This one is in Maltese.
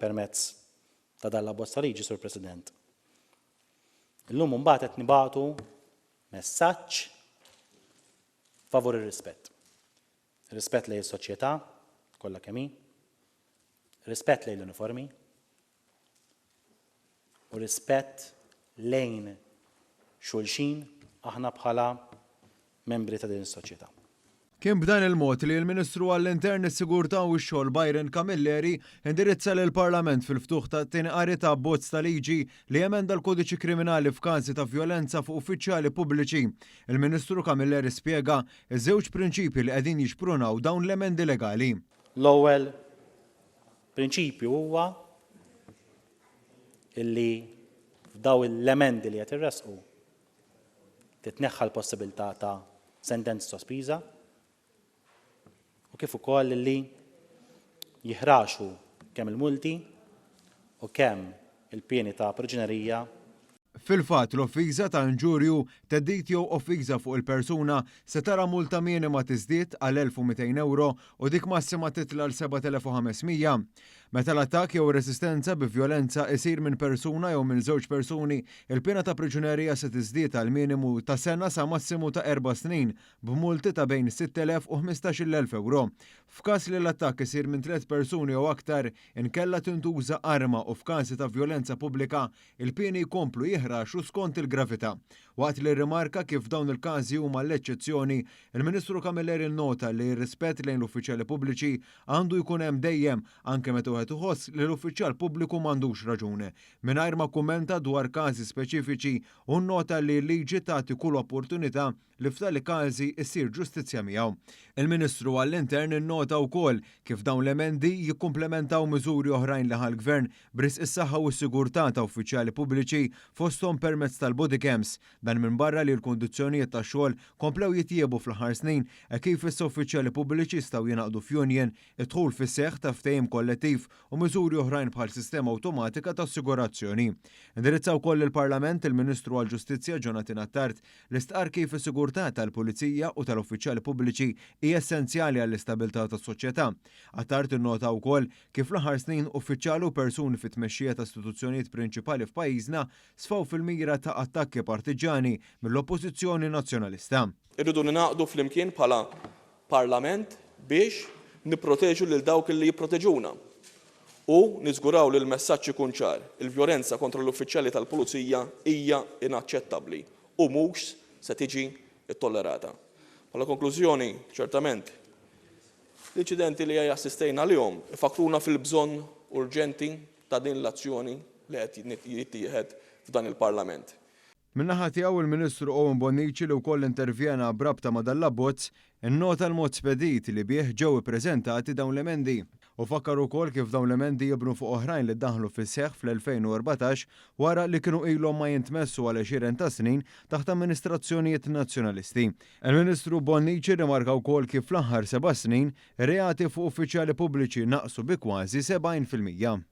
Permezz ta' dan l-abbozz ta' liġi, Sur President, illum imbagħad qed nibagħtu messaġġ favur ir-rispett. Rispett lejn is-soċjetà kollha kemm hi, rispett lejn l-uniformi u rispett lejn xulxin aħna bħala membri ta' din is-soċjetà. Kien b'dan il-mod li l-Ministru għall-Intern, is-Sigurtà u x-Xogħol Byron Camilleri indirizza lill-Parlament fil-ftuħ tat-tieni qari ta' abbozz ta' liġi li jemenda l-Kodiċi Kriminali f'każi ta' vjolenza fuq uffiċjali pubbliċi. Il-Ministru Camilleri spjega ż-żewġ prinċipji li qegħdin jixprunaw dawn l-emendi legali. L-ewwel prinċipju huwa illi f'dawn l-emendi li qed irressqu titneħħa l-possibilità ta' sentenza sospiża u kif ukoll li jiħraxu kemm il-multi u kemm il-pieni ta' priġunerija. Fil-fatt, l-offiża ta' inġurju, theddid jew offiża fuq il-persuna se tara multa minima tiżdied għal 1,200 ewro u dik massima titla' għal 7,500. Meta l-attakk jew ir-reżistenza bi vjolenza isir minn persuna jew minn żewġ persuni, il-piena ta' priġunerija se tiżdied għal minimu ta' sena sa massimu ta' erba' snin, b'multi ta' bejn 6,000 u 15,000 ewro. F'każ li l-attakk isir minn tliet persuni jew aktar, inkella tintuża arma u f'każi ta' vjolenza pubblika, il-pieni jkomplu jiħraxu skont il-gravità. Waqt li rrimarka kif dawn il-każi huma l-eċċezzjoni, il-Ministru Camilleri nnota li r-rispett lejn l-uffiċjali pubbliċi għandu jkun hemm dejjem, anke meta wieħed iħoss li l-uffiċjal pubbliku m'għandux raġun. Mingħajr ma kkummenta dwar każi speċifiċi, hu nnota li l-liġi tagħti kull opportunità li f'tali każi ssir ġustizzja miegħu. Il-Ministru għall-Intern innota wkoll kif dawn l-emendi jikkumplementaw miżuri oħrajn li ħa l-Gvern b'risq is-saħħa u s-sigurtà ta' uffiċjali pubbliċi fosthom permezz tal-bodycams. Dan minbarra li l-kundizzjonijiet tax-xogħol komplew jitjiebu fl-aħħar snin hekk kif issa uffiċjali pubbliċi jistgħu jingħaqdu f'union, id-dħul fis-seħħ ta' ftehim kollettiv u miżuri oħrajn bħal sistema awtomatika ta' assigurazzjoni. Indirizza wkoll lill-Parlament il-Ministru għall-Ġustizzja Jonathan Attard li stqarr kif is-sigurtà tal-Pulizija u tal-uffiċjali pubbliċi hi essenzjali għall-istabilità tas-soċjetà. Attard innota wkoll kif fl-aħħar snin uffiċjali u persuni fit-tmexxija ta' istituzzjonijiet prinċipali f'pajjiżna sfaw fil-mira ta' attakki partiġġani mill-Oppożizzjoni Nazzjonalista. Irridu ningħaqdu flimkien bħala Parlament biex nipproteġu lil dawk li jipproteġuna u niżguraw li l-messaġġ ikun ċar, il-vjolenza kontra l-uffiċjali tal-Pulizija hija inaċċettabbli u mhux se tiġi ttollerata. Bħala konklużjoni, ċertament, L-inċidenti li assistejna għalihom ifakkruna fil-bżonn urġenti ta' din l-azzjoni li qed jittieħed f'dan il-Parlament. Min-naħa tiegħu, il-Ministru Owen Bonnici li wkoll intervjena b'rabta ma' dan l-abbozz, innota l-mod spedit li bih ġew ippreżentati dawn l-emendi. Hu fakkar ukoll kif dawn l-emendi jibnu fuq oħrajn li ddaħħlu fis-seħħ fl-2014 wara li kienu ilhom ma jintmessu għal għexieren ta' snin taħt amministrazzjonijiet Nazzjonalisti. Il-Ministru Bonnici rrimarka wkoll kif fl-aħħar seba' snin, ir-reati fuq uffiċjali pubbliċi naqsu bi kważi 70%.